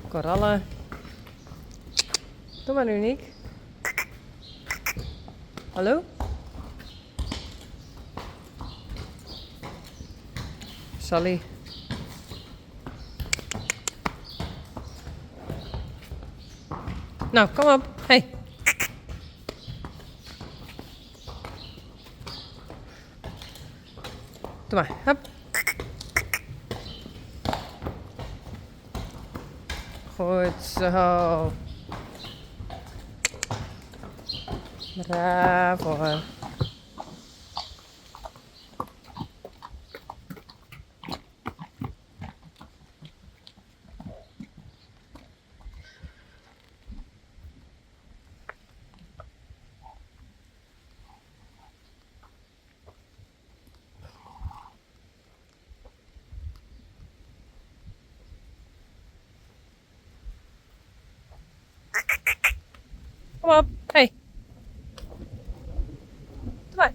Korallen. Doe mar Uniek. Hallo? Sally. Nou, kom op. Hey. Doe mar. Hup. Goed zo. Bravo. Kom op, hey. Doe maar.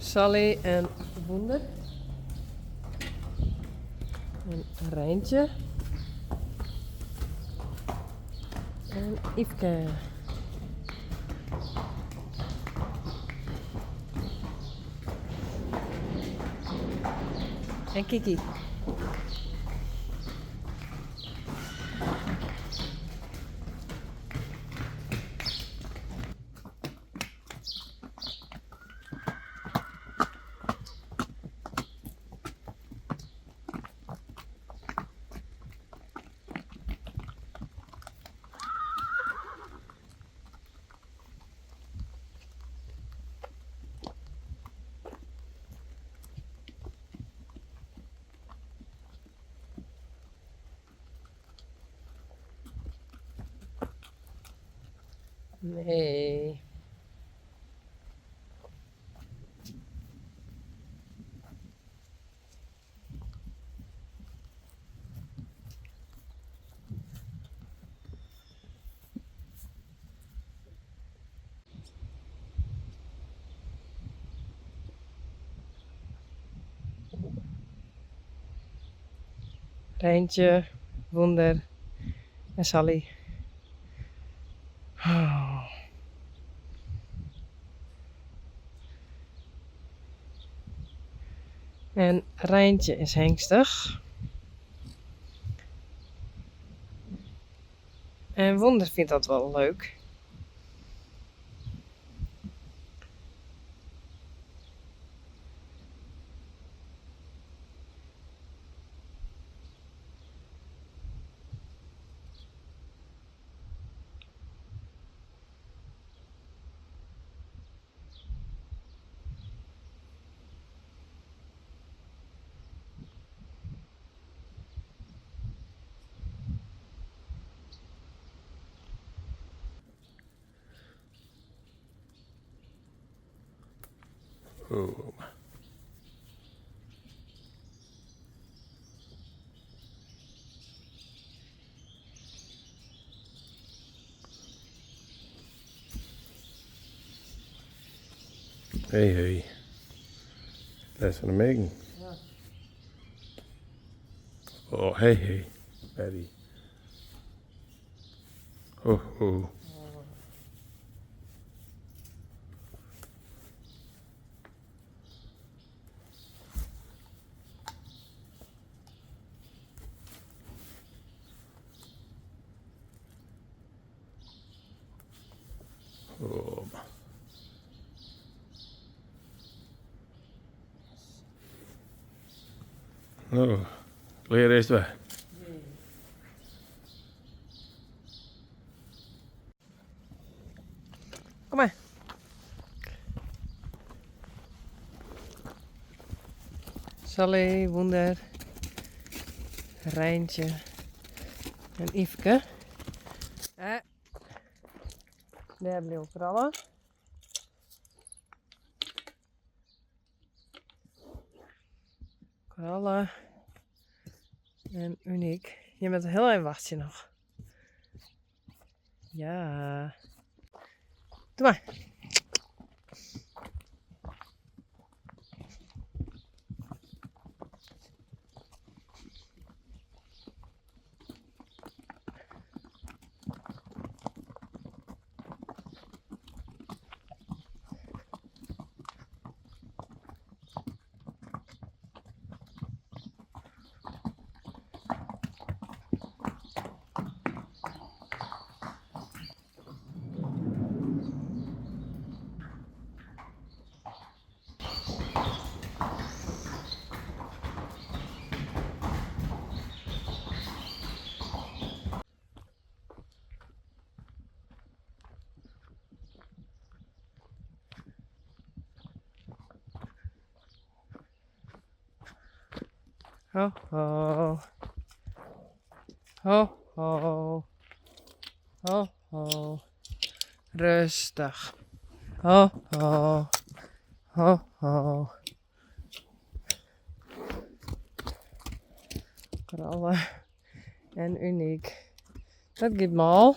Sally en Wûnder. En Reintje. En Yfke. En Kiki. Nee. Reintje, Wûnder en Sally. Oh. En Reintje is hengstich. En Wûnder fynt dat wol leuk. Oh. Hey, hey. Lêst fan de miggen. Oh, hey, hey. Betty. Ho, ho. Oh. No, klear is it wer. Kom mar. Sally, Wûnder, Reintje en Yfke. Dêr bliuw krallen. Kralle en Uniek. Je moatte hiel even wachtsje noch. Ja. Doe mar. Ho, ho. Ho, ho. Ho, ho. Rêstich. Ho, ho. Ho, ho. Kralle en Uniek. Dat giet mâl.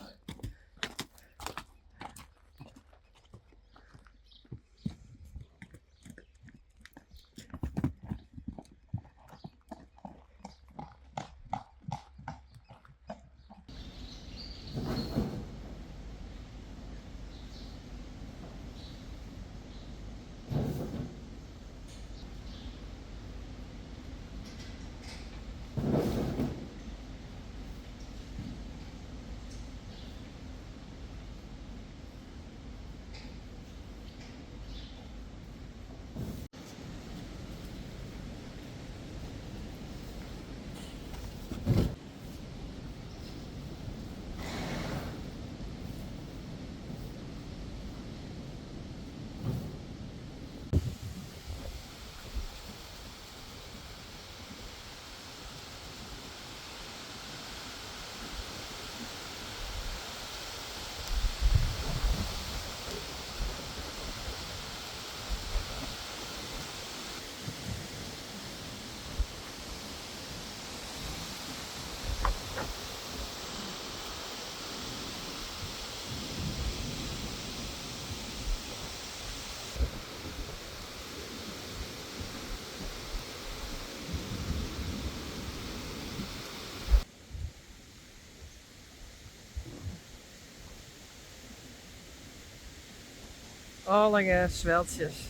Allegear sweltsjes.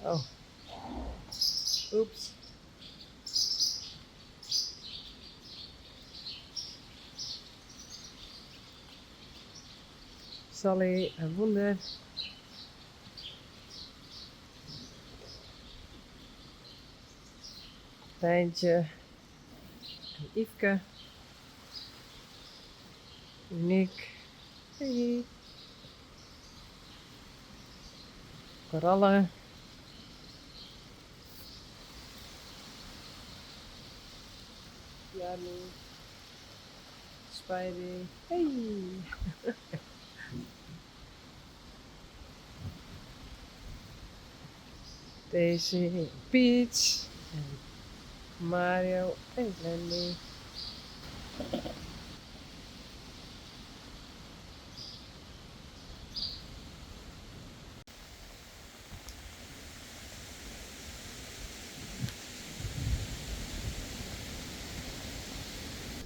Oh. Oeps. Sally en Wûnder. Reintje en Yfke. Uniek. Hey. Koralle. Jarny. Spidey. Hey. Daisy, Peach en Mario en Glendy.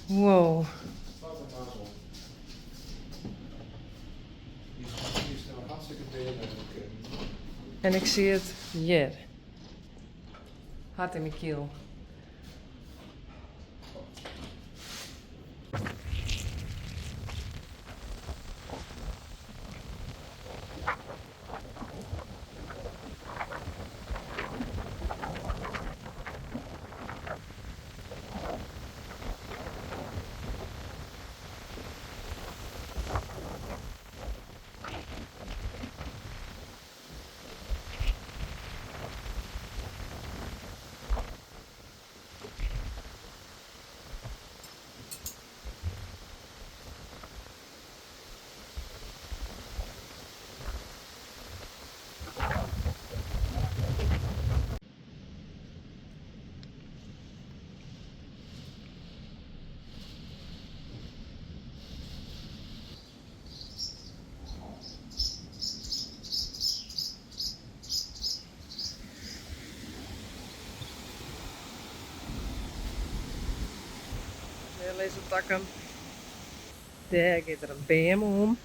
Wow. Wat een mazzel. Die is nou hartstikke delen. En ik zie het hier. Hart in mijn kiel. Dêr lizze takken. Dêr giet der in beam om.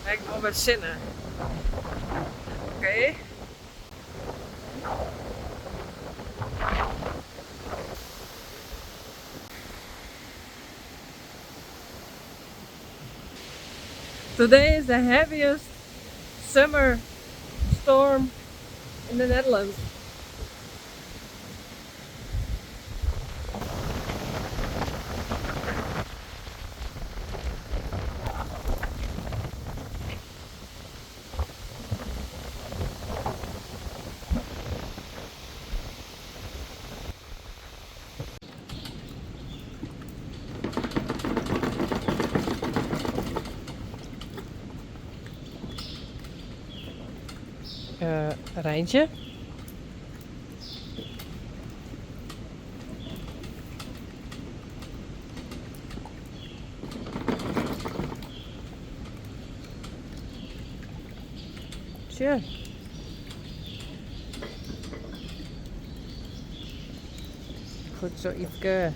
Ek wol wer sinne. Oké. Today is the heaviest summer storm in the Netherlands. Rijntje. Tja. Goed zo, Yveske.